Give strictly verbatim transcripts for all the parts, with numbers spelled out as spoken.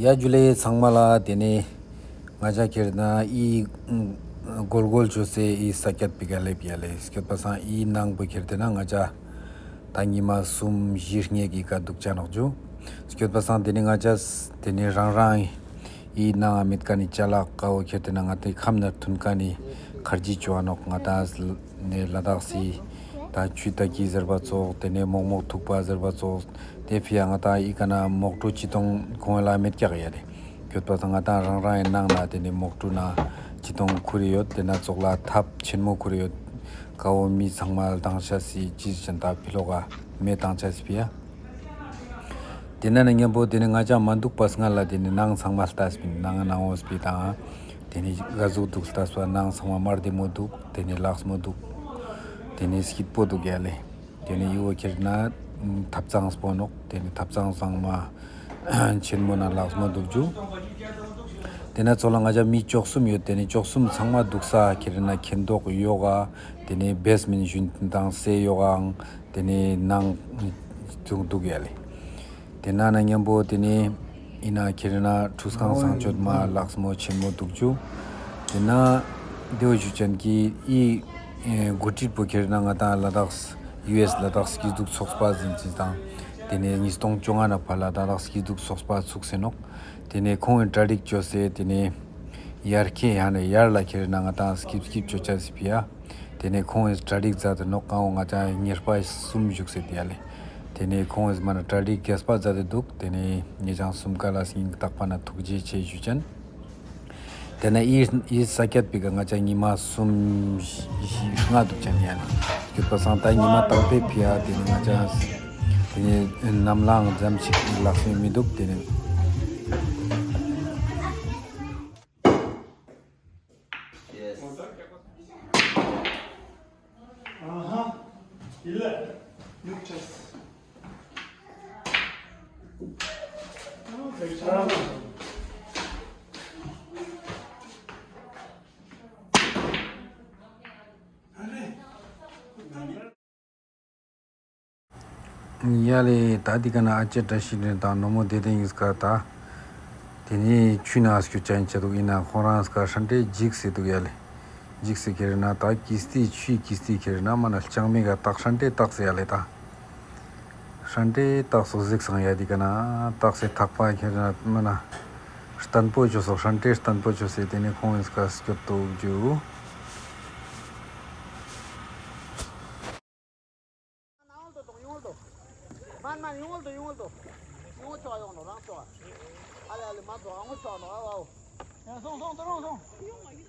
ཡ་ཇུ་ལེ་ཚང་མ་ལ། དེ་ནས་ང་ཅག་ཁྱེར་ན་ཨི་གོལ་གོལ་ཅོ་སེ་ཨི་ས་ཀྱད་པི་ག་ལེབ་ཡ་ལེ། སྐྱོད་པ་སང་ཨི་ནང་པོ་ཁྱེར་དེ་ན་ང་ཅག་ད་ཉི་མ་གསུམ་བཞི་ངེ་གི་ཀ་འདུག་ཅ་ནོག་ཇུ། སྐྱོད་པ་སང་དེ་ནས་ང་ཅག་དེ་ནས་རང་རང་ཨི་ནང་མེད་ཀ་ནི་ཅ་ལག་ཀ་བོ་ཁྱེར་དེ་ན་ང་དེ་ཁམས་ནར་ཐུན་ཀ་ནི་ཁར་ཇི་ཅོ་ཨ་ནོག། ང་ད་ནས་ལ་དྭགས་སི་ད་ཆུ་ད་ཀི་ཟེར་བ་ཙོགས། དེ་ནས་མོག་མོག་ཐུག་པ་ཟེར་བ་ཙོགས། དེ་ཕི་ཡ་ང་ད་ཨི་ཀ་ན་མོག་ཀྲུ་ཅི་ཏོང་ཁོང་ལ་མེད་ཀྱག་ཡ་རེད། སྐྱོད་པ་ད་ང་ད་རང་རང་ཡི་ནང་ན་དེ་ནས་མོག་ཀྲུ་ན་ཅི་ཏོང་ཁུར་ཡོད། དེ་ན་ཙོགས་ལ་ཐབ་ཆེན་མོ་ཁུར་ཡོད། ཀ་བོ་མི་ཚང་མ་ལྡང་ཤ་སི་ཅི་ཅན་ད་ཕི་ལོག་ག་མེ་བཏང་ཤ་སི་ཕི་ཡ། དེ་ན་ནི་མཉམ་པོ་དེ་ནི་ང་ཅག་མ་འདུག་པ་སྔ་ལ་དེ་ནི་ནང་ཚང་མ་ལྟ་སྤིན་ནང་ནང་འོ་སྤི་དང་། དེ་ནི་ག་ཟུག་འདུག་ལྟ་སྤ་ནང་ཚང་མ་དམར་དེ་མོ་འདུག། དེ་ནི་ལགས་མོ་འདུག། དེ་ནི་སྐྱིད་པོ་འདུག་ཡ་ལེ། དེ་ནི་ཡུ་བོ་ཁྱེར་ན་ཐབ་ཚང་སྤོ་ནོག། དེ་ནི་ཐབ་ཚང་ཚང་མ་ཆེན་མོ་ན་ལགས་མོ་འདུག་ཇུ། དེ་ན་ཚོ་ལ་ང་ཅག་མི་བཅུ་གསུམ་ཡོད། དེ་ནི་བཅུ་གསུམ་ཚང་མ་འདུག་ས་ཁྱེར་ན་ཁེན་ཏོག་ཡོ་ག། དེ་ནི་བེས་མེན་ཞུན་དང་སེ་ཡོ་གའང་། དེ་ནས་ནང་བྱུང་འདུག་ཡ་ལེ། དེ་ན་ན་མཉམ་པོ་དེ་ནས་ཡིན་ན་ཁྱེར་ན་ཁྲུས་ཁང་བཟང་སྤྱོད་མ་ལགས་མོ་ཆེན་མོ་འདུག་ཇུ། དེ་ན་དེ་བ་ཞུ་ཅན་གྱི་ཨི་འགོ་ཁྲིད་པོ་ཁྱེར་ན་ང་དང་ལ་དྭགས་ཡུ་ཨེས་ལ་དྭགས་སྐྱིད་སྡུག་ཚོགས་པ་ཟིན་ཅིན་དང་། དེ་ནས་ཉིས་སྟོང་བཅོ་ལྔ་ན་ཕ་ལ་དྭགས་སྐྱིད་སྡུག་ཚོགས་པ་ཚུགས་སེ་ནོག། དེ་ནས་ཁོང་གི་གྲ་སྒྲིག་བཅོས་སེ་དེ་ནས་ཡར་ཁེ་ཡང་ནས་ཡར་ལ་ཁྱེར་ན་ང་དང་སྐྱིད་སྐྱིད་བཅོ་ཆ་སི་ཕི་ཡ། དེ་ནས་ཁོང་གིས་གྲ་སྒྲིག་མཛད་དེ་ནོག། གང་འོ་ང་ཅག་ཉེར་པ་གསུམ་བཞུགས་སེ་དེ་ཡ་ལེ། དེ་ནས་ཁོང་གིས་མ་ན་གྲ་སྒྲིག་རྒྱས་པ་མཛད་དེ་འདུག། དེ་ནས་ཉེ་ཅང་གསུམ་ཀ་ལ་སྙིང་ཐག་པ་ན་ཐུགས་རྗེ་ཆེ་ཞུ་ཅན། དེ་ནས་ཨི་ཨི་ས་ཀྱད་པི་ག་ང་ཅག་ཉི་མ་གསུམ་བཞི་ལྔ་འདུག་ཅན་ཡ་ལེ། སྐྱོད་པ་སང་ད་ཉི་མ་དང་པོའི་ཕི་ཡ་དེ་ནས་ང་ཅག་དེ་ནས་ནམ་ལངས་ཙམ་ཞིག་ལག་སོན་མི་འདུག། དེ་ནས། Yes. Aha. Ile. Yukchas. ཡ་ལེ། ད་འདི་ག་ན་ཨ་ཅེ་བཀྲ་ཤིས་ལེན་དང་ནོ་མོ་བདེ་ལྡན་ཡིན་སྐ་ད། དེ་ནས་ཆུ་ན་སྐྱོ་ཅན་ཆེ་འདུག། ཡིན་ན་ཁོང་རང་སྐ་ཧྲན་ཏེ་འཇིགས་སེ་འདུག་ཡ་ལེ། འཇིགས་སེ་ཁྱེར་ན་ད་ཀིས་ཏི་ཆུའི་ཀིས་ཏི་ཁྱེར་ན་མ་ན་ལྕང་མི་ག་ཏག་ཧྲན་ཏེ་ཏག་སེ་ཡ་ལེ་ད། ཧྲན་ཏེ་ཏག་སོ་གཟིགས་སང་ཡ་འདི་ག་ན་ཏག་སེ་ཐག་པ་ཁྱེར་ན་མ་ན། བརྟན་པོ་བཅོས་སོ་ཧྲན་ཏེ་བརྟན་པོ་བཅོས་སེ་དེ་ནས་ཁོང་ཡིན་སྐ་སྐྱོད་དུ་རྒྱུ། ཡོང་ལ་འདུག། ཡོང་ལ་འདུག། མན་མན་ཡོང་ལ་འདུག། ཡོང་ལ་འདུག། ཡོང་ཆོག་ཡོང་ནོ་རང་ཆོག། ཨ་ལེ་ཨ་ལེ་མ་འདུག། ཨ་ངོ་ཆོག་ནོ། ཨ་ཨ་ཨོ། ཡ་སོང་སོང་ཏོ་རོང་སོང་།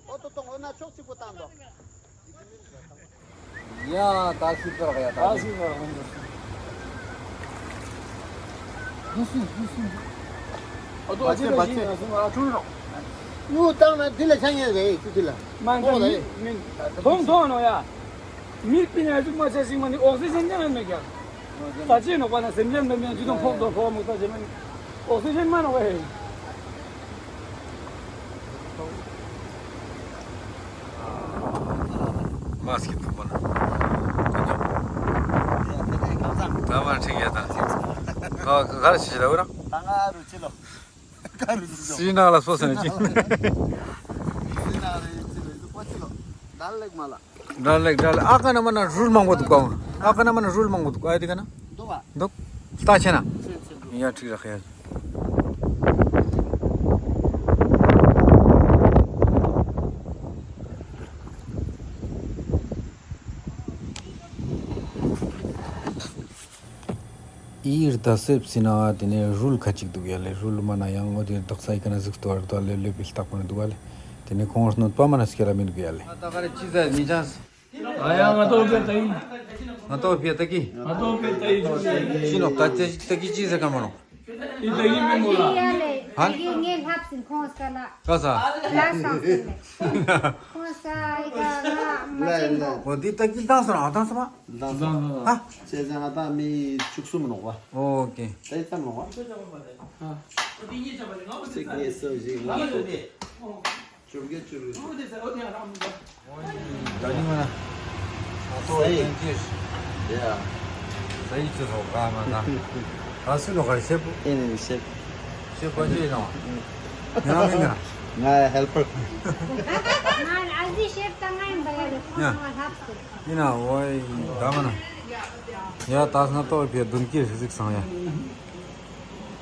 ཨོ་ཏོ་ཏོ་ཨོ་ན་ཕྱོགས་གཅིག་པོ་བཏང་འདུག། ཡ་ད་སི་ཙོར་ག་ཡ་ད་ད་སི་ཙོར་ག་འདུག། སུ་སུ་སུ་སུ། ཨོ་ཏོ་ཨ་ཅེ་ད་ཡིན་ན་སོང་ཨ་ཁྲུང་རོགས། ཡུ་བཏང་ན་འདི་ལ་ཆ་ཉན་རེད་ཅུ་དེ་ལ། མ་ཨོ་ད་མི་ཡིན། མི་མཐོང་མཐོང་ནོ་ཡ། མི་པི་ན་ཅུག་མ་ཆ་ཞིག་མ་ནི་ཨོག་སི་ཇན་ཅང་མེད་ཀྱང་། ད་ཅི་ནོག་པ་ན་སེམས་ཅན་འདི་མེད་ཅི་དང་ཕོག་དང་ཕོག་མུ་ད་ཅི་མ་ནི་ཨོག་སི་ཇན་མ་ནོག་པ་ཧེ། མ་སྐྱིད་དུ་མ་ན། ད་མ་ཁྲིག་ཡ་ད། ག་ག་ར་ཤི་ལ་འུ་ར། ད་ང་རུ་ཅི་ལོ། སི་ན་ལ་སོ་སེ་ནི་ཅི། སི་ན་ལ་ཡི་ཅི་ལོ་ཡི་ཅི་པོ་ཅི་ལོ། ད་ལེགས་མ་ལ། འདྲ་ལེགས་འདྲ་ལེགས། ཨ་ཀ་ན་མ་ན་རུལ་མང་པོ་འདུག་ག། ཨ་ཀ་ན་མ་ན་རུལ་མང་པོ་འདུག། ཨ་དེ་ཀ་ན། འདུག་ག། འདུག། ལྟ་ཆེ་ན། ཆེ་ཆེ་འདུག། ཡ་ཁྲིག་ར་ཁ་ཡ། ཨི་ཡིར་ད་སེབ་སི་ན་དེ་ནས་རུལ་ཁ་ཅིག་འདུག་ཡ་ལེ། རུལ་མ་ན་ཡང་ཨོ་དེ་དག་ས་ཡི་ཀ་ན་གཟིགས་ཏོ་ཨར་ཏོ་ལེ་ལེ་བིལ་སྟག་པ་ན་འདུག་ག་ལེ། དེ་ནས་ཁོང་སྣོད་པ་མ་ན་སྐྱེ་ར་མི་འདུག་ཡ་ལེ། ད་ག་རེ་ཅི་ཟེར་མི་ཅང་། ཨ་ཡ་ང་ཏོ་བེ་ཏ་ཡིན། ང་ཏོ་བེ་ཏ་གི། ང་ཏོ་བེ་ཏ་ཡིན། ཅི་ནོག་ད་ཏ་གི་ཅི་ཟེར་ག་མ་ནོག། ཨི་ཏ་གི་མི་མོ་ལ། ཡ་ལེ། ཧ། ད་གི་ངའི་ལྷབ་སིན་ཁོང་སྐ་ལ། ལ་ས། ལ་ས་སིན་ལེ། ཁོང་སྐ་ཨི་ཀ་ང་མ་ཅིན་གོ། འོ་འདི་ད་གི་ལྡང་སོང་ཨ་ལྡང་སོང་མ། ལྡང་སོང་། ཧ། བྱས་ཙང་ང་ད་མི་བཅུ་གསུམ་ནོག་པ། ཨོ་ཀེ། ད་ཡི་ཙམ་ནོག་པ། ཧ། གཅིག་གཉིས་གསུམ་བཞི་ལྔ་དྲུག་བཅུ་བརྒྱད་ཅུ་རེད། ད་ནི་མ་ན། ཨ་ཏོ་ཡིན་གྱི། ཡ། ས་ཡི་ཅི་རོགས་ག་མ་ན། ད་སུ་ནོ་ག་ཤེབ། ཨེ་ནི་ཤེབ། ཁྱེད་དཀོན་མཆོག་ཡིན་ནམ། ཡིན་ནམ་མིན་ནམ། ང་ཧེལ་པར། ང་ཨ་ཟི་ཤེབ་དང་ང་ཡིན་པ་ཡ་རེད། ཁོང་ཡིན་ང་ལྷབ་སྟེ། ཡིན་ན་འོ་ཡིན་ད་མ་ན། ཡ་ད་སྔ་ཏོག་ཕེ་བདུན་ཀེ་ཧྲི་ཟིག་སང་ཡ།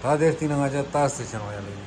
ད་དེར་སྟེང་ན་ང་ཅག་ད་སི་ཆང་བ་ཡ་ལེ།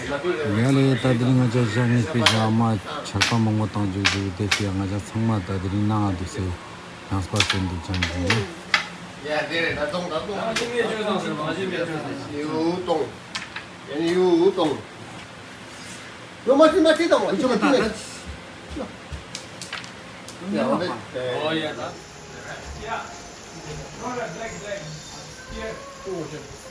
ཡ་ལེ། ད་དེ་རིང་ང་ཅག་ཞག་གཉིས་པའི་ཞག་མ་ཆར་པ་མང་པོ་བཏང་རྒྱུ་རེད། དེ་ཕྱིར་ང་ཅག་ཚང་མ་ད་དེ་རིང་ནང་ང་འདུག་སེ་ཡང་སྤར་ཟེར་འདུག་ཅང་གི་ཡ། ཡ་དེ་རེད་ད་གཏོང་ད་གཏོང་། ཡུ་གཏོང་། ཡ་ནི་ཡུ་གཏོང་། ཡོ་མ་ཅི་མ་ཅི་དང་མ་ཅི་མ་ཅི་མ་ཅི། ཡ་ཨོ་ཡ་ད། ཡ། ཡ། ཨོ་ཡ།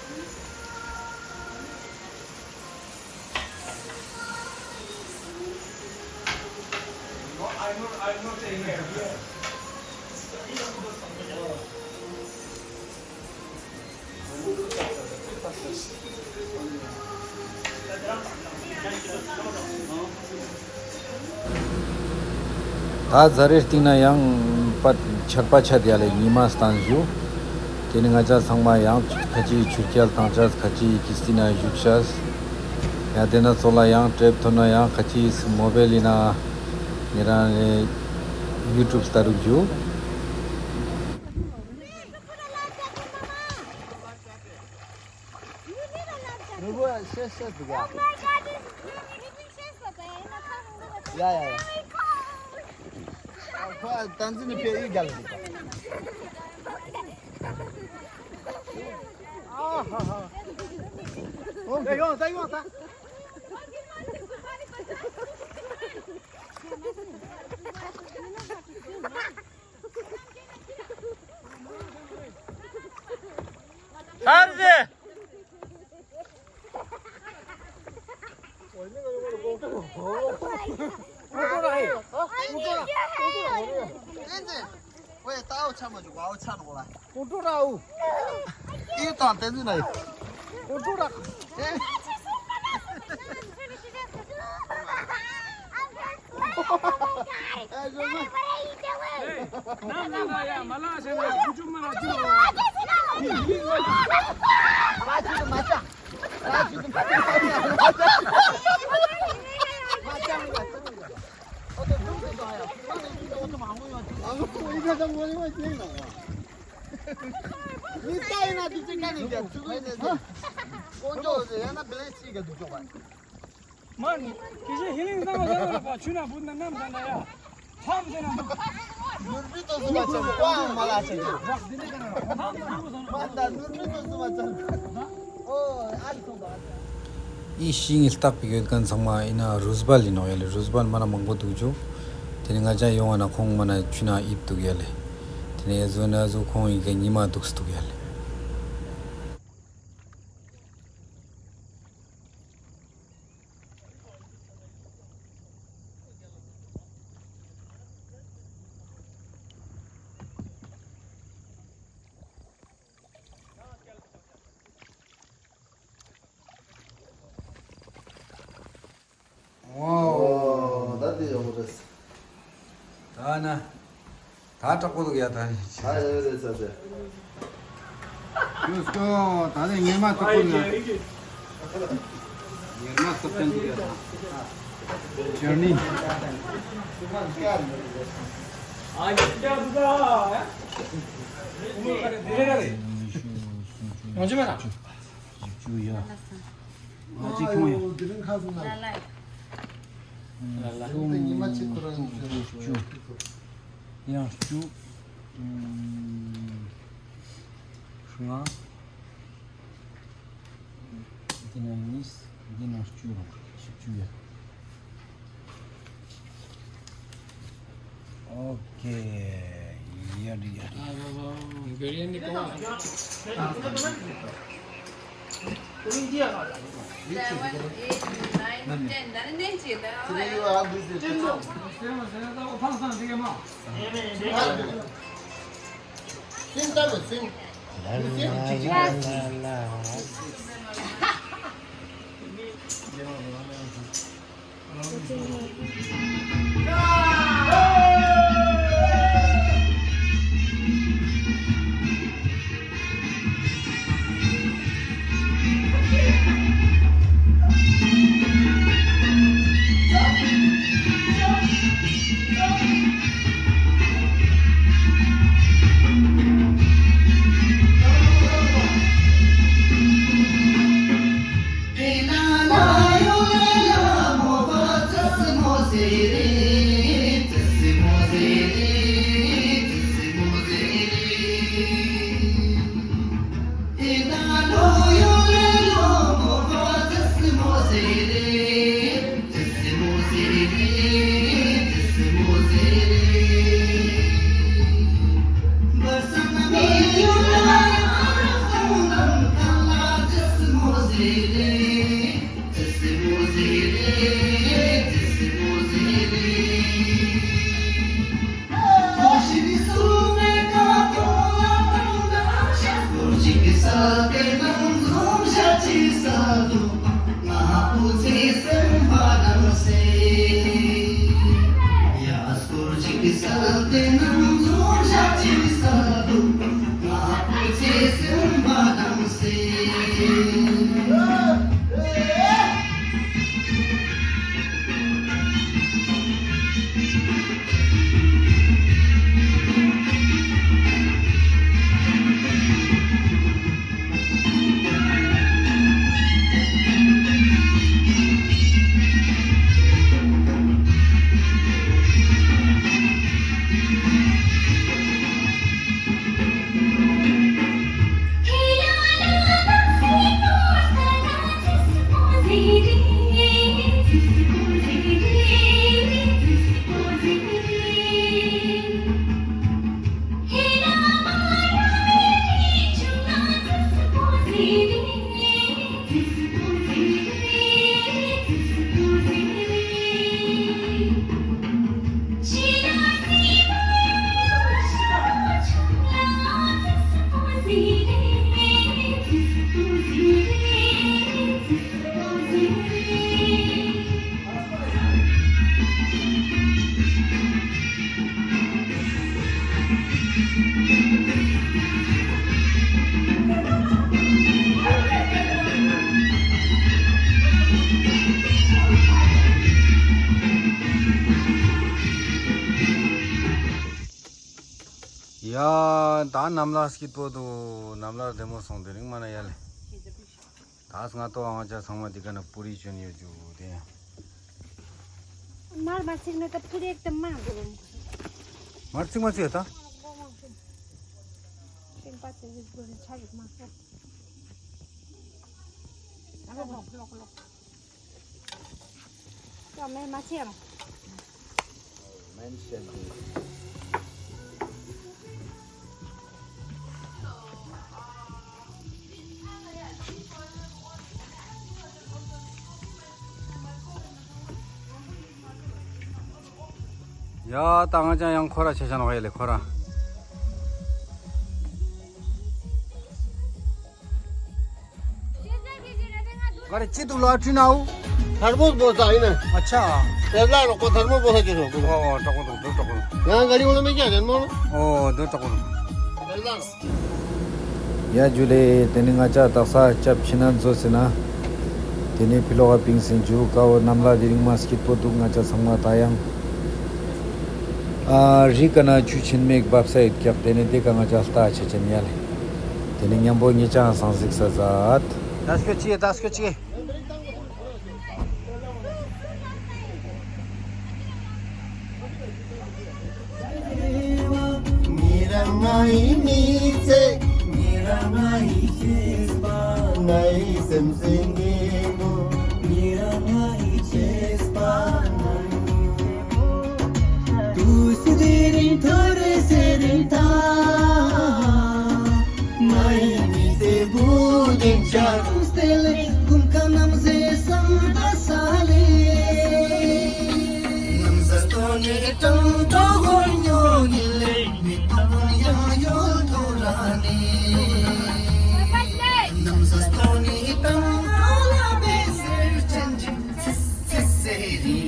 ད་ཛ་རེ་སྟེང་ན་ཡང་པ་ཆར་པ་ཆ་དེ་ཡ་ལས་ཉི་མ་སྟན་བཞུ། དེ་ནི་ང་ཅག་ཚང་མ་ཡང་ཁ་ཅིག་ཆུ་རྐྱལ་བཏང་ཅག་ཁ་ཅིག་ཀི་སྟི་ན་བཞུགས་ཤག་ཡ་དེ་ན་ཚོ་ལ་ཡང་ཊེབ་ཐོན་ན་ཡང་ཁ་ཅིག་མོ་བེལ་ཡིན་ན་ཉེ་རང་ནས་ཡུ་ཊུབ་ལྟ་རུག་བཞུ། ནུ་བོ་ཤེས་ཤེས་འདུག་ཡ། ཡ་ཡ་ཡ། ཁོ་ཏན་ཙི་ནི་ཕེ་ཡི་གལ་འདུག་ཨ་ཧ་ཧ། ཡོང་ད་ཡོང་ད། ཚར་ཟེ། ཨོ་ཡ་ད་ཨོ་ཆ་མ་འཇུག་ཨོ་ཆ་ནོ་ལ། ཀོང་ཀྲོ་ར་ཨུ། ཨི་དང་ཏན་ཙི་ན་ཡོད། ཀོང་ཀྲོ་ར། ཨེ། ཨེ་ཟོ་ཟོ། ན་ན་ན་ཡ་མ་ལ་ཤ་ན་ཁུ་ཆུ་མ་ལ་ཅི་ལོ། མ་ཅི་དུ་མ་ཅ། མ་ཅི་དུ་མ་ཅ། མ་ཅ་མ་ཅ། ཨི་ཤིང་ལྟག་པའི་ཡོད་མཁན་ཚང་མ་ཡིན་ན་རུས་སྦལ་ཡིན་ནོག་ཡ་ལེ། རུས་སྦལ་མ་ན་མང་པོ་འདུག་ཅོ། དེ་ནས་ང་ཅག་ཡོང་བ་ན་ཁོང་མ་ན་ཆུ་ན་ཡིབ་འདུག་ཡ་ལེ། དེ་ནས་ཡ་ཟོ་ན་ཟོ་ཁོང་ཡིན་མཁན་ཉི་མ་འདུག་སི་འདུག་ཡ་ལེ། ཨོ། ད་འདི་ཡོང་གི་རེད། ད་ན། ད་དྲག་པོ་འདུག་ཡ་ད་ནི། ད་ཡོད་རེད་ས་ཟེར། ཡོད་སྐྱོ། ད་ནི་ཉི་མ་དྲག་པོ་ན། ཉི་མ་སུབ་ཏན་འདུག་ཡ་ད། ཇར་ནི། ཡང་ཅི་མ་ན། བཅུ་ཡ། ང་ཅིག་ཁྱོང་ཡ། ལ་ལ། ལ་ལ། ཉི་མ་གཅིག་ཁོ་རང་བཅུ། ཡང་བཅུ། ལྔ། འདི་ན་གཉིས། འདི་ན་བཅུ། བཞི་བཅུ་ཡ། ཨོ་ཁེ། ཡ་ཌི་ཡ་ཌི། ཡ། ད་གནམ་ལ་སྐྱིད་པོ་འདུག་གནམ་ལ་བདེ་མོ་སོང་། དེ་རིང་མ་ན་ཡ་ལེ། ད་སྔ་ཏོ་ང་ཅག་ཚང་མ་འདི་ག་ན་པུ་རི་བྱོན་ཡོད་རྒྱུ་དེ། མར་མ་ཚིག་ན་ད་པུ་རི་ད་མ་འགྲོ། མར་ཚིག་མ་ཚིག་ད། ཤིང་པ་ཚིག་གི་པུ་རི་ཆ་ཡོད་མ་སོང་། ཀ་མེ་མ་ཆེ་རང་། ཡ། ད་ང་ཅག་ཡང་ཁོ་ར་ཆ་ཆ་ནོག་ཡ་ལེ་ཁོ་ར། ག་རེ་ཅི་འདུག་ལ་བྲིས་ནའུ། ཐར་མོ་བོ་ས་ཡིན་ན། ཨ་ཆ། དེ་ལ་རོགས་པ་ཐར་མོ་བོ་ས་ཅི་རོགས། ཨོ་ཨོ་དྲག་པོ་འདུག་འདུག་དྲག་པོ་འདུག་ཡང་ག་རེ་འོ་ན་མེད་ཀྱང་དེ་མོ། ཨོ་འདུག་དྲག་པོ་འདུག་དེ་ལ་རོགས། ཡ་ཇུ་ལེ། དེ་ནི་ང་ཅག་དག་ས་སྐྱབས་ཕྱི་ན་འཛོ་ཟེར་ན། དེ་ནི་ཕི་ལོག་ག་པིང་སིན་ཇུ་ཀ་བོ་གནམ་ལ་དེ་རིང་མ་སྐྱིད་པོ་འདུག་ང་ཅག་ཚང་མ་ད་ཡང་། ཨ་རི་ཀ་ན་ཆུ་ཆེན་མེག་བབས་ས་ཡོད་ཀྱག་དེ་ནི་དེ་ཀ་ང་ཅག་ལྟ་ཆ་ཆེན་ཡ་ལེ། དེ་ནི་མཉམ་པོ་ཉེ་ཅང་སང་གཟིགས་ས་ཟ་ད། ད་སྐྱོ་ཅི་ད་སྐྱོ་ཅི། ཉེ་རང་ང་ཡི་མི་ཚེ། ཉེ་རང་ང་ཡི་ཤེས་པ། ང་ཡི་སེམས་སེ་ཉེ་མོ། ཉེ་རང་ང་ཡི་ཤེས་པ། དུས་དེ་རིང་ཐོ་རེ་སེ་རིང་ཐ། ང་ཡི་མི་ཚེ་བུ་དེ་འཆར། དུས་དེ་ལས་ཀུན་ཁ་ནམ་ཟེ་སམ་ད་ས་ལེ། ནམ་ཟ་སྟོ་ནེ་ཏང་ཏོ་གོ་ཉོ་ནི་ལེ། མི་ཏོ་ཡང་ཡོད་ཐོ་ར་ནི། ནམ་ཟ་སྟོ་ནེ་ཏང་ཏོ་ལ་བེ་སེར་ཅན་ཅིག་ཚི་ཚི་སེ་རི།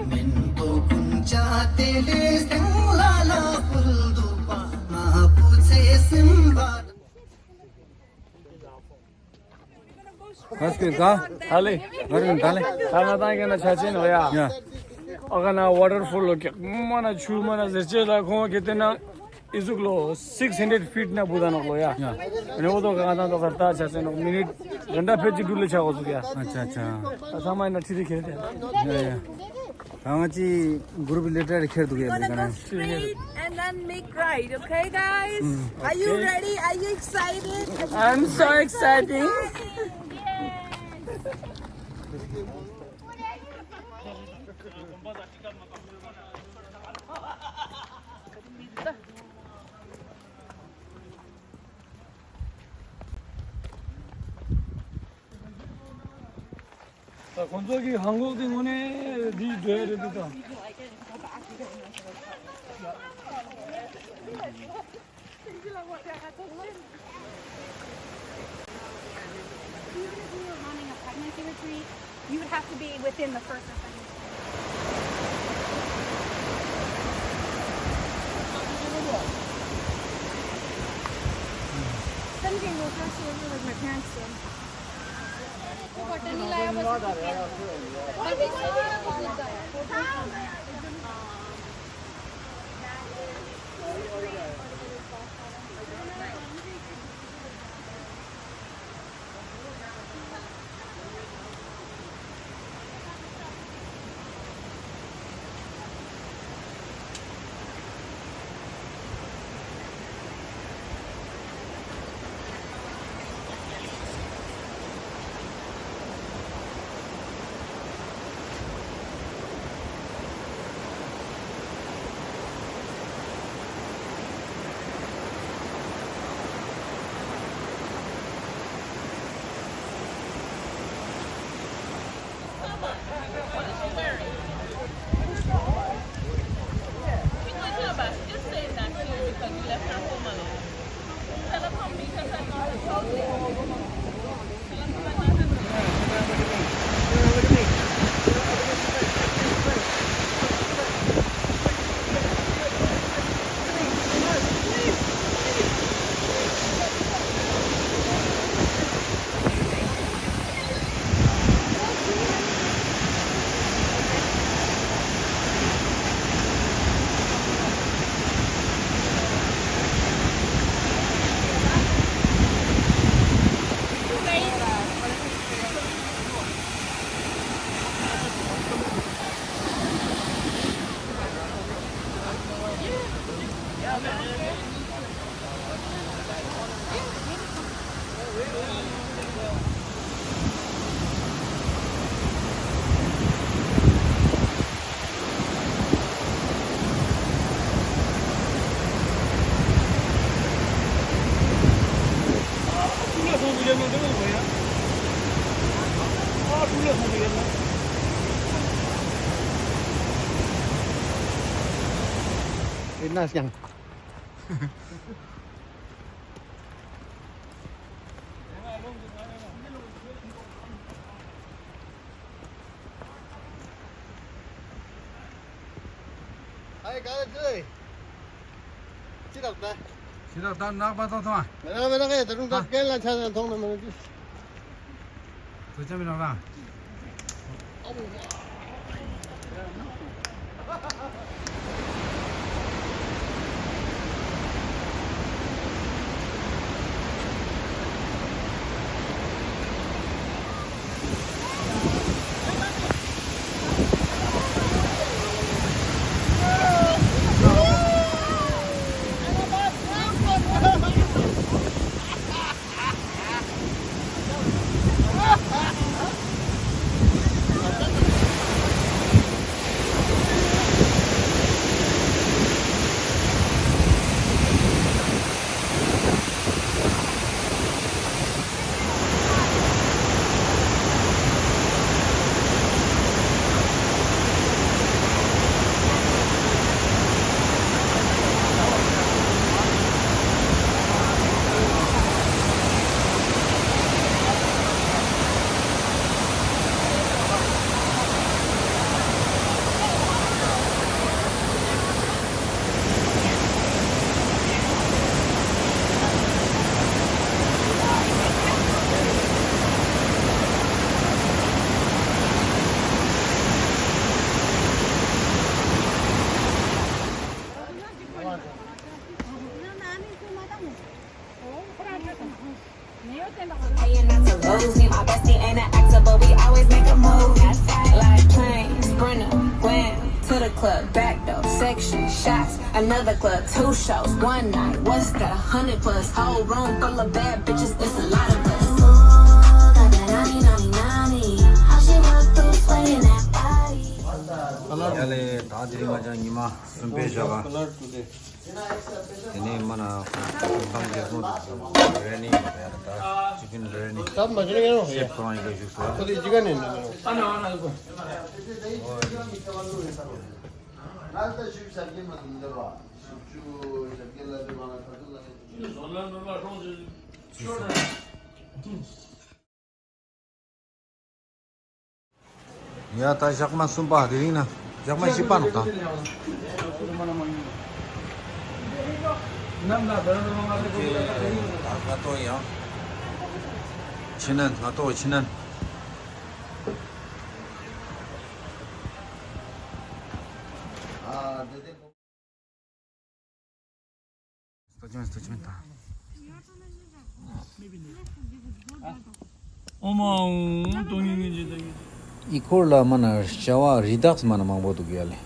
མེན་ཏོ་ཀུན་ཅ་དེ་ལེ་སྟེང་ལ་ལ་ཕུལ་དུ་པ་མ་བུ་ཚེ་སེམས་པ། ག་སྐོས་ག་ཧ་ལེ། ག་རེ་ད་ལེ། ད་ང་ཏང་གི་ན་ཆ་ཆེན་ནོ་ཡ། ཡ། ཨ་ག་ན་ཝ་ཊར་ཕོལ་ལོ་ཀྱག་མ་ན་ཆུ་མ་ན་ཟེར་ཅེ་ལ་ཁོང་གི་དེ་ན་ཨི་ཟུག་ལོ་six hundred feet ན་བུ་ད་ནོག་ལོ་ཡ། ཡ། ཨ་ནི་འོ་དོ་ག་ང་ཏང་དོ་ག་ད་ཆ་ཆེན་ནོ་མི་ནིཊ་ག་འདྲ་ཕེ་ཅི་འགྲུལ་ལེ་ཆ་གོ་ཟུག་ཡ། ཨ་ཆ་ཆ། ད་ཚང་མ་ཡིན་ན་ཁྲི་རི་ཁེ་དེ། ཡ་ཡ། ང་ཅི་གུ་རུབ་ལེ་ཊར་ཁྱེར་འདུག་ཡ། We're gonna go straight and then make right, okay, guys? Mm. Are you ready? Are you excited? I'm so excited. ད་ཁོང་ཚོ་གི་ཧང་གོག་དེ་དངོས་གནས་འདི་འདྲ་རེད་འདུག་ད། Even if we were running a pregnancy retreat, you would have to be within the first or second. Something will pass over like my parents did. ན་ཡང་། ཨའི་ག་ལ་ཅི་ལ། ཅི་རག་ད། ཅི་རག་ད་ནག་པ་ཐོང་ཐོང་། མེ་རག་མེ་རག་ཡ་ད་རུང་ད་རྐན་ལ་ཆ་ཡང་ཐོང་ན་མེ་རག་ཅི། དུ་ཅམ་རང་རང་། Playing not to lose me, my bestie ain't an actor, but we always make a movie. Like plane, sprinter, glam, to the club, back door, section, shots, another club, two shows, one night, what's that, a hundred plus, whole room full of bad bitches, it's a lot of us. Ooh, got that naughty, naughty, naughty, how she walk through swaying that body. ཡ་ལེ། ད་དེ་རིང་ང་ཅག་ཉི་མ་གསུམ་པའི་ཞག་པ། དེ་ནས་མ་ན་ཁོང་ཐང་རྒྱལ་ཁོངས་དུ་རེ་ནི་ཡ་ད་ཅི་ཀིན་རེ་ནི་ད་མ་ཅི་ནི་ཡང་ཡ་ཤེབ་ཁོ་རང་ཡི་གེ་བཞུགས་སོ། ཁོ་དེ་ཅི་ག་ནས་ནི་ཨ་ན་ཨ་ན་ཨ་ན་ཨ་ན་ཨ་ན། ཡ་ད་ཞག་མ་གསུམ་པ། དེ་རིང་ན་ཞག་མ་བཞི་པ་ནོག་ད། ང་ཏོ་ཡང་ཕྱི་ནན། ང་ཏོ་ཕྱི་ནན། ཨི་ཁོར་ལ་མ་ན་བྱ་བ་རི་དྭགས་མ་ན་མང་པོ་འདུག་ཡ་ལེ།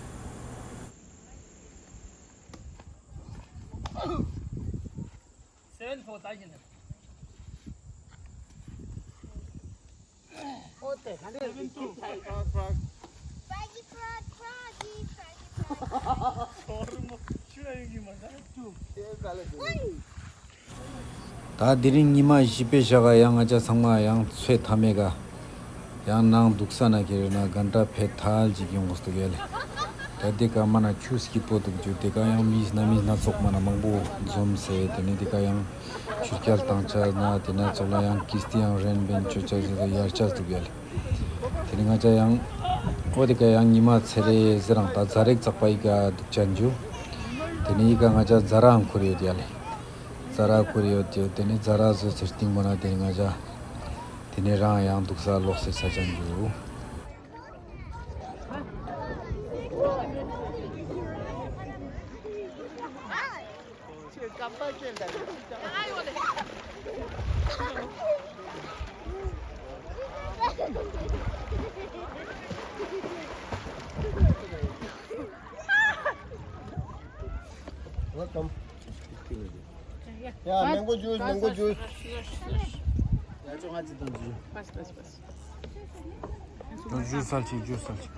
ད་དེ་རིང་ཉི་མ་བཞི་པའི་ཞག་ག་ཡང་ང་ཅག་ཚང་མ་ཡང་ཚོད་མཐའ་མེད་ག་ཡང་ནང་འདུག་ས་ན་ཁྱེར་ན་གན་ཏྲ་ཕེ་ཐལ་ཅིག་ཡོང་གོ་སྟུག་ཡ་ལེ། ད་དེ་ག་མ་ན་ཆུ་སྐྱིད་པོ་འདུག་ཅུ། དེ་ག་ཡང་མི་སྣ་མི་སྣ་ཚོགས་མ་ན་མང་པོ་འཛོམས་སེ། དེ་ནས་དེ་ག་ཡང་ཆུ་རྐྱལ་བཏང་ཆ་ན་དེ་ན་ཚོགས་ལ་ཡང་ཀིས་ཏི་ཡང་རན་བན་ཆོ་ཆ་ཟེར་ཡར་ཆ་འདུག་ཡ་ལེ། དེ་ནས་ང་ཅག་ཡང་ཨོ་དེ་ག་ཡང་ཉི་མ་ཚེ་རེ་ཟེར་རང་ད་ཛ་རེག་ཙག་པ་ཡི་ག་འདུག་ཅན་ཅུ། དེ་ནས་ཡི་ག་ང་ཅག་ཛ་རའང་ཁུར་ཡོད་ཡ་ལེ། ཛ་ར་ཁུར་ཡོད་ཅུ། དེ་ནས་ཛ་ར་བཟོ་ཚེ་སྟིང་པོ་ན་དེ་ནས་ང་ཅག་དེ་ནས་རང་ཡང་འདུག་ས་ལོག་སེ་ས་ཅན་ཅུ། Welcome. Yeah, mango juice, mango juice. Juice salchi, juice salchi.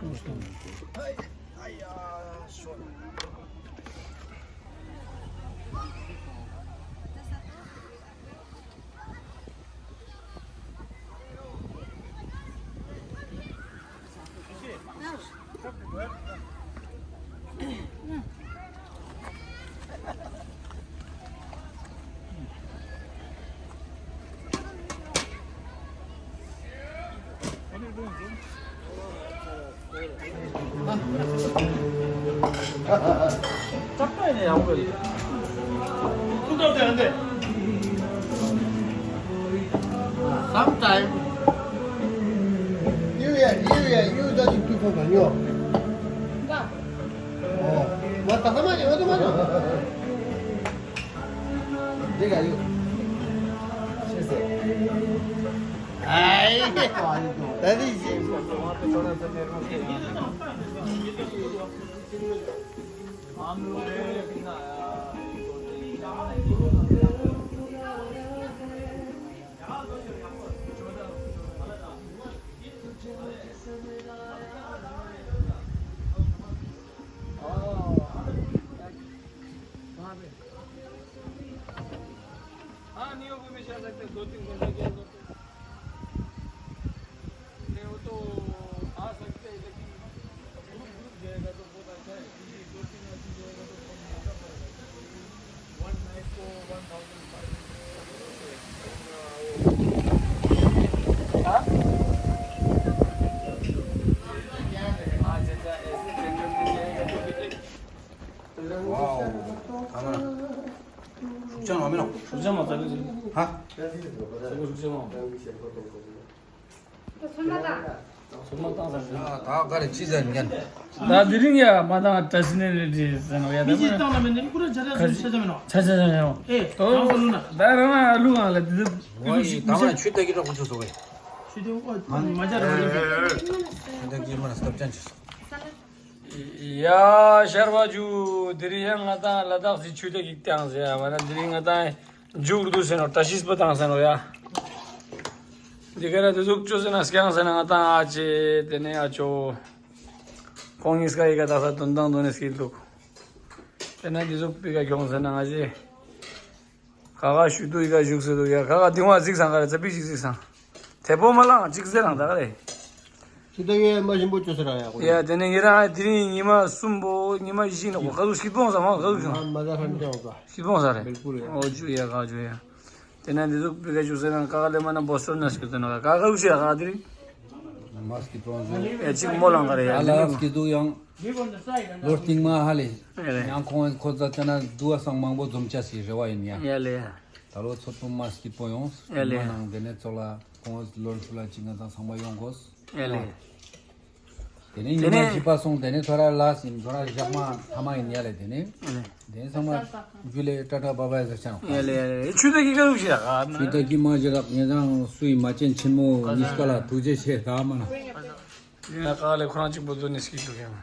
ཀྲག་ཀྲག་ཡིན་ན་ཡག་པོ་རེད། ཐུག་ཐག་དེ་ཨ་འདྲས། Sometimes you yeah, you yeah, you don't do for the you. ང་ད་ལྟ་མ་ཉོ་ད་མ་ཉོ། འདི་ག་ཡོད། ཤེས་སོ། ཨའི། ད་འདི་ཤེས། हाँ, नहीं, वो भी मैं शायद लगता है दो तीन घंटे के अंदर तो। नहीं, वो तो आ सकते हैं, लेकिन ग्रुप ग्रुप जाएगा तो बहुत अच्छा है, क्योंकि दो तीन आदमी जाएगा तो बहुत महंगा पड़ेगा। One night को one thousand five hundred। हाँ? हाँ, जैसा ऐसे जनरल में जाएगा तो भी एक Wow. ད་མ། ཤུགས་ཆང་ལ་མི་ནོ། ཤུགས་ཆང་མ་ཚ་གི་ཟེར། ཧ། ཤུགས་ཆང་མ། ཚོད་མ་བཏང་ཟེར། ད་ག་རེ་ཅི་ཟེར་ཉན། ད་དེ་རིང་ཡ་མ་བཏང་བཀྲ་ཤིས་ནས་རེད་དེ་ཟེར་ནོ་ཡ། ད་མི་ཅི་བཏང་ལ་མི་ནི་ཀུ་ར་ཆ་ཆ་ཆ་ཆ་མི་ནོ། ཆ་ཆ་ཆ་ཆ་ཡོང་། ཨེ་ད་ང་ལུ་ན། ད་རང་ང་ལུ་ང་ལ་དེ་དེ་ཀུ་ཤིག་ད་ང་ཆུ་ཏེ་གི་རོགས་ཆུ་སོ་གི། ཆུ་ཏེ་ཨོ་མ་ཆ་ར་ཆུ་ཏེ་གི་མ་ན་སྟབས་ཅན་ཆུ་སོ། ཡ་ཤར་བ་ཇུ། དེ་རིང་ཡང་ང་དང་ལ་དྭགས་སི་ཆུ་ཏེ་གི་བཏང་ཟེར་ཡ། མ་ན་དེ་རིང་ང་དང་མཇུག་རུ་དུ་ཟེར་ནོ། བཀྲ་ཤིས་པ་བཏང་ཟེར་ནོ་ཡ། འདི་ག་ན་དེ་ཟུག་ཅོ་ཟེར་ན་སྐྱང་ཟེར་ན་ང་དང་ཨ་ཅེ་དེ་ནས་ཨ་ཅོ། ཁོང་གཉིས་ཀ་ཡི་ག་ད་ས་དོན་དང་དོན་ནས་སྐྱིད་འདུག་དེ་ན་དེ་ཟུག་པི་ཀ་གྱོང་ཟེར་ན་ང་ཅེ། ཁ་ཁ་ཞུ་དུ་ཡི་ག་བཞུགས་ཟེར་དུ་ཡ། ཁ་ཁ་དེ་བ་གཟིགས་སང་ག་རེ་ཙ་པི་ཞིག་གཟིགས་སང་། དེ་པོ་མ་ལང་གཅིག་ཟེར་རང་ད་ག་རེ། ཁྱི་ད་ཡོད་མ་ཞིམ་པོ་ཅོ་ས་ར་ཡ་གོ། ཡ་དེ་ནས་ཡི་རང་དེ་རིང་ཉི་མ་གསུམ་པོ་ཉི་མ་བཞི་ནོ་ག་ཟུག་སྐྱིད་པོ་ས་མ་ག་ཟུག་ཤང་། མ་ད་ཧན་ཅང་ག་སྐྱིད་པོ་ས་རེད། ཨོ་ཇུ་ཡ་ག་ཇུ་ཡ། དེ་ནས་འདི་ཟུག་པི་ཀ་ཞུ་ཟེར་ན་ཀ་ཀ་ལེ་མ་ན་བོ་སི་ཊོན་ན་སྐྱིད་དོ་ན་ག་ག་ཟུག་ཤི་ཡ་ག་དེ་རིང་། མ་སྐྱིད་པོ་ཟེར། ཡ་གཅིག་མོ་ལང་ག་རེ་ཡ། ཨ་ལ་སྐྱིད་དུ་ཡང་། ལོ་རྟིང་མ་ཧ་ལེ། ཡ་ལེ། ཡང་ཁོང་ཁོ་ཚ་ཅ་ན་དུ་བ་སང་མང་པོ་འཛོམས་ཅ་སི་རེ་བ་ཡིན་ཡ། ཡ་ལེ། ད་ལོ་ཚོད་པོ་མ་སྐྱིད་པོ་ཡོང་། ཡ་ལེ། མ་ནང་དེ་ནས་ཚོགས་ལ་ཁོང་ལོར་ཚུ་ལ་ཅི་ང་ཚང་ཚང་མ་ཡོང་དགོས། ཡ་ལེ། དེ་ནས་ཉི་མ་བཞི་པ་སོང་དེ་ནས་ཐོ་ར་ལ་སིན་ཐོ་ར་ཞག་མ་ཐ་མ་ཡིན་ཡ་ལེ། དེ་ནས་ཡ་ལེ། དེ་ཚང་མ་ཇུ་ལེ་ཊ་ཊ་བྷ་བྷ་ཟེར་ཆང་། ཡ་ལེ་ཡ་ལེ། ཆུ་ད་གི་ཀ་ལུག་ཤི་ཡ་ག་ཆུ་ད་གི་མ་ཇི་རག་ངེ་ཚང་སུའི་མ་ཅན་ཆེན་མོ་ཉིས་ཀ་ལ་ཐུགས་རྗེ་ཆེ་ད་མ་ན། ཡིན་ན་ཀ་ལེ་ཁོ་རང་གཅིག་པོ་འཛུལ་ནས་སྐྱིད་འདུག་ཡང་།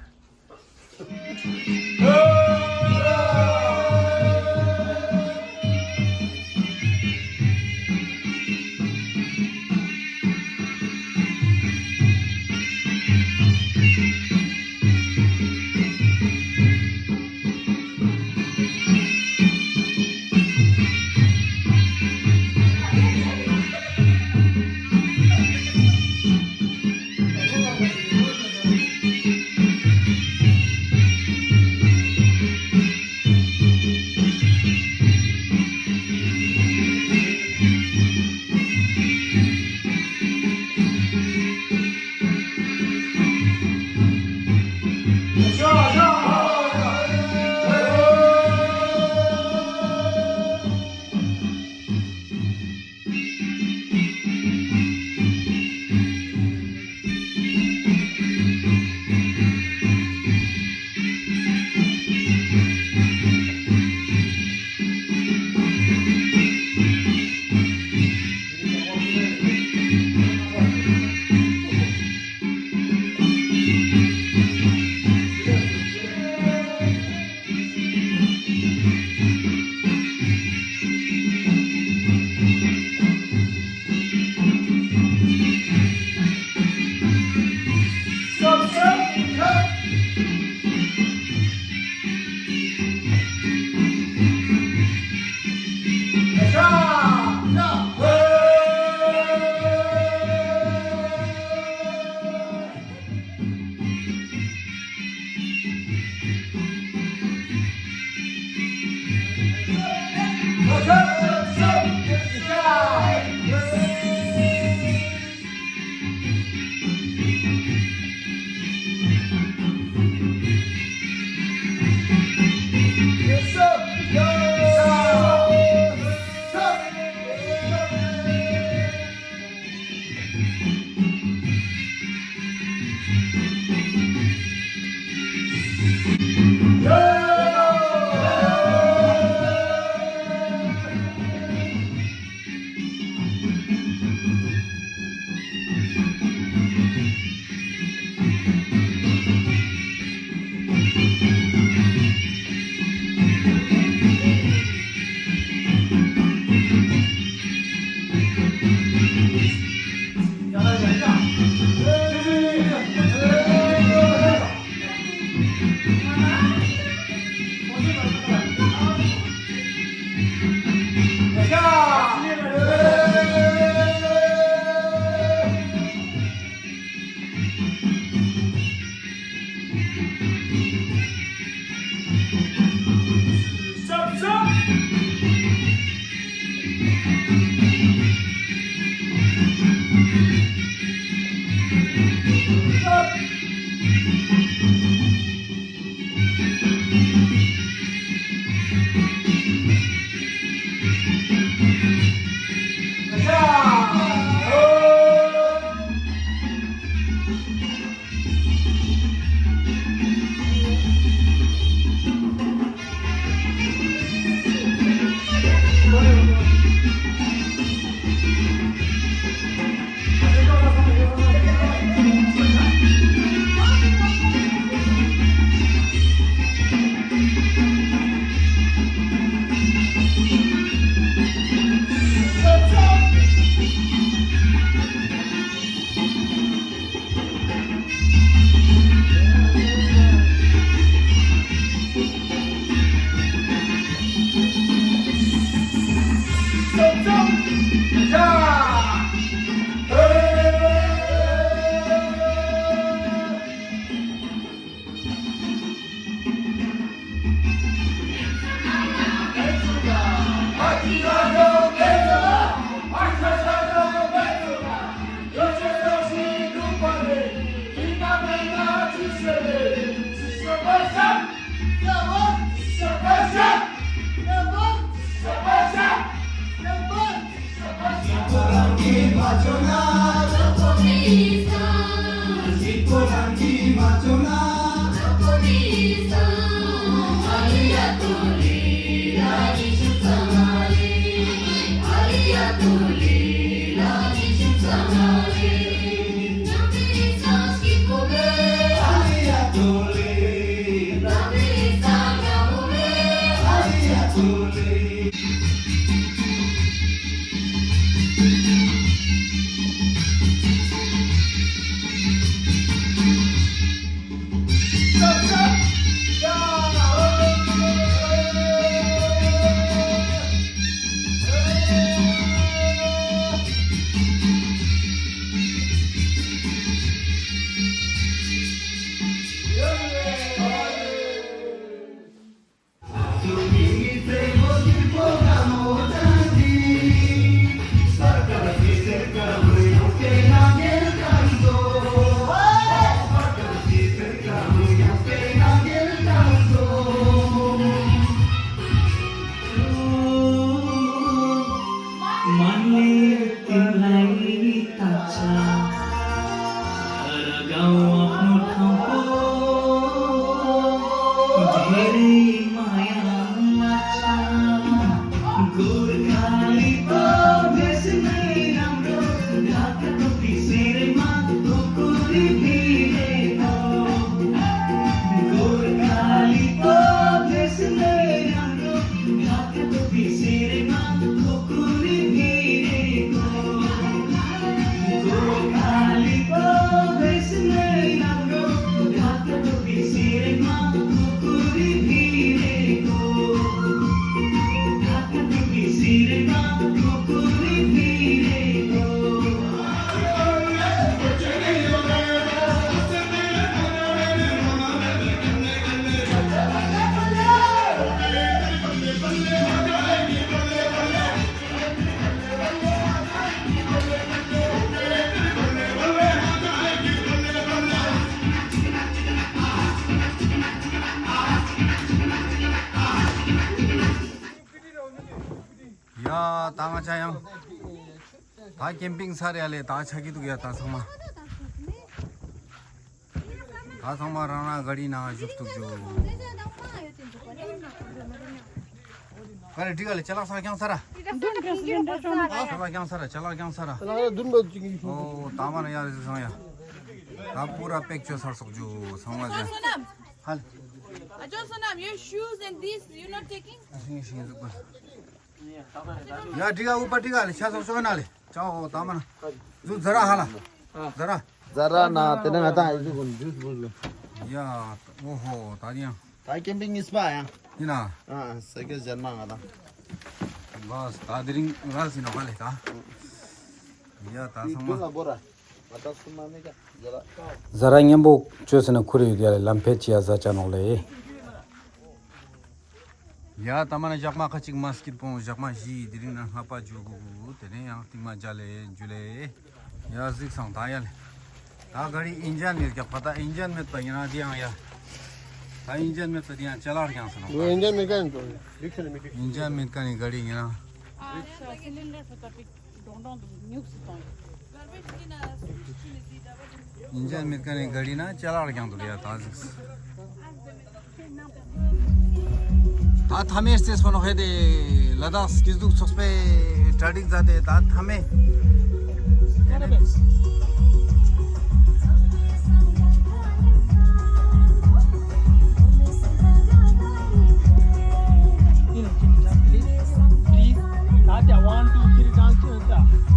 ཡ། ད་ང་ཅག་ཡང་ད་ཀེམ་པིང་ཚར་ཡ་ལེ། ད་ཆགས་ཀྱི་འདུག་ཡ། ད་ཚང་མ་ད་ཚང་མ་རང་རང་ག་རི་ནང་བཞུགས་འདུག་ཇོ། ག་རེ་འགྲིག་ག་ལེ། ཅ་ལག་ཚང་རྐྱང་ཚར་ར། ཅ་ལག་རྐྱང་ཚར་ར། ཅ་ལག་རྐྱང་ཚར་ར། ཨོ། ད་མ་ན་ཡ་རེ་ཟིག་སང་ཡ། ད་པུ་ར་པེག་བཅོས་ཚར་སོང་ཇོ། ཚང་མ་ཟེར། ཧལ། Ajo Sonam, your shoes and this, you not taking? ཨ་ཤིང་ཤིང་ཟུག་པ། ཡ། འགྲིག་ག། ཨུ་པ་འགྲིག་ག་ལེ། ཆ་སོགས་ཤོག་ན་ལེ། ཅའོ། ད་མ་ན་ཟུག་ཛ་ར་ཧ་ལ། ཛ་ར། ཛ་ར་ན་དེ་ནས་ང་ད་ཨི་ཟུག་གོ་ཇུས་བུ་ལོ། ཡ། ཨོ་ཧོ། ད་དེ་ཡང་། ད་ཀེམ་པིང་ཨིས་པ་ཡང་། ཡིན་ན། ཨ་ཨ། ས་ཀེ་ཇན་མ་ང་ད། བས། ད་དེ་རིང་ར་ཟིན་ནོ་ག་ལེ་ད། ཡ། ད་ཚང་མ། ཛ་ར་མཉམ་པོ་བཅོས་ཟིན་ན་ཁུར་ཡོད་ཀྱི་ལམ་ཕེད་ཅི་ཡ་ཟ་ཅ་ནོག་ལེ། ཡ། ད་མ་ན་ཞག་མ་ཁ་ཅིག་མ་སྐྱིད་པོ། ཞག་མ་བཞི། དེ་རིང་ན་ལྔ་པ་འཇུ་དགོས། དེ་ནས་ཡང་རྟིང་མ་འཇལ་ལེ་འཇུ་ལེ། ཡ། གཟིགས་སང་ད་ཡ་ལེ། ད་ག་རི་ཨིན་ཇན་ཡོད་ཀྱག་པ། ད་ཨིན་ཇན་མེད་པ་ཡིན་ན་དེ་ཡང་ཡ། ད་ཨིན་ཇན་མེད་པ་དེ་ཡང་ཅ་ལག་རྐྱང་ཟེར་ནོ། ཨིན་ཇན་མེད་མཁན་དོ། ཨིན་ཇན་མེད་མཁན་ནི་ག་རེ་ཡིན་ན། ཨ་ཤ་སི་ལིན་ཌར་སུ་ད་པི་ཌོང་ཌོང་དུ་ཉུག་སུ་ཏོང་། ཨིན་ཇན་མེད་མཁན་ནི་ག་རེ་ཡིན་ན་ཅ་ལག་རྐྱང་དུ་ཡ་ད་ཟིག་ད་ཐ་མའི་རྩེ་སོ་ནོ་ཧེ་དེ་ལ་དྭགས་སྐྱིད་སྡུག་ཚོགས་པའི་གྲ་སྒྲིག་མཛད་དེ་ད་ཐ་མའི། Please, please, ད་ལྟ་one, two, three དང་ཅི་ཡོད་ད།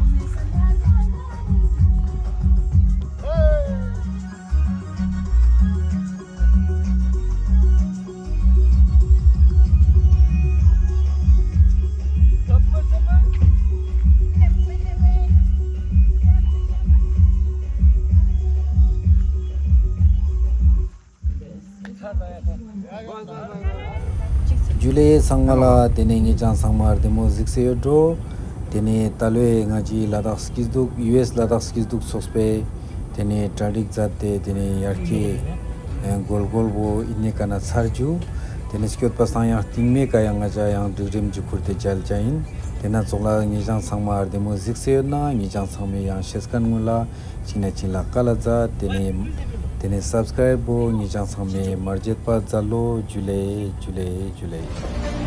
ཇུ་ལེ་ཚང་མ་ལ། དེ་ནས་ངེད་ཅག་ཚང་མ་བདེ་མོ་གཟིགས་སེ་ཡོད་འགྲོ། དེ་ནས་ད་ལོའི་ང་ཅི་ལ་དྭགས་སྐྱིད་སྡུག་ཡུ་ཨེས་ལ་དྭགས་སྐྱིད་སྡུག་ཚོགས་པས་དེ་ནས་གྲ་སྒྲིག་མཛད་དེ། དེ་ནས་ཡར་ཀེ་གོལ་གོལ་བོ་ཨི་ནེ་ཀ་ན་ཚར་རྒྱུ། དེ་ནས་སྐྱོད་པ་སང་ཡང་རྟིང་མེད་ཀ་ཡང་ང་ཅག་ཡང་སྒྲིག་རིམ་གྱི་ཁུར་དེ་མཇལ་ཅ་ཡིན། དེ་ན་ཚོགས་ལ་ངེད་ཅག་ཚང་མ་བདེ་མོ་གཟིགས་སེ་ཡོད་ན་ངེད་ཅག་ཚང་མས་ཡང་ཤེས་མཁན་ངོ་ལ་གཅིག་ན་གཅིག་ལ་བཀའ་ལ་མཛད། དེ་ནས་དེ་ནས་སབ་སི་ཀ་རེབ་བོ་ངེད་ཅག་ཚང་མས་མ་བརྗེད་པ་མཛད་ལོ། ཇུ་ལེ་ཇུ་ལེ་ཇུ་ལེ།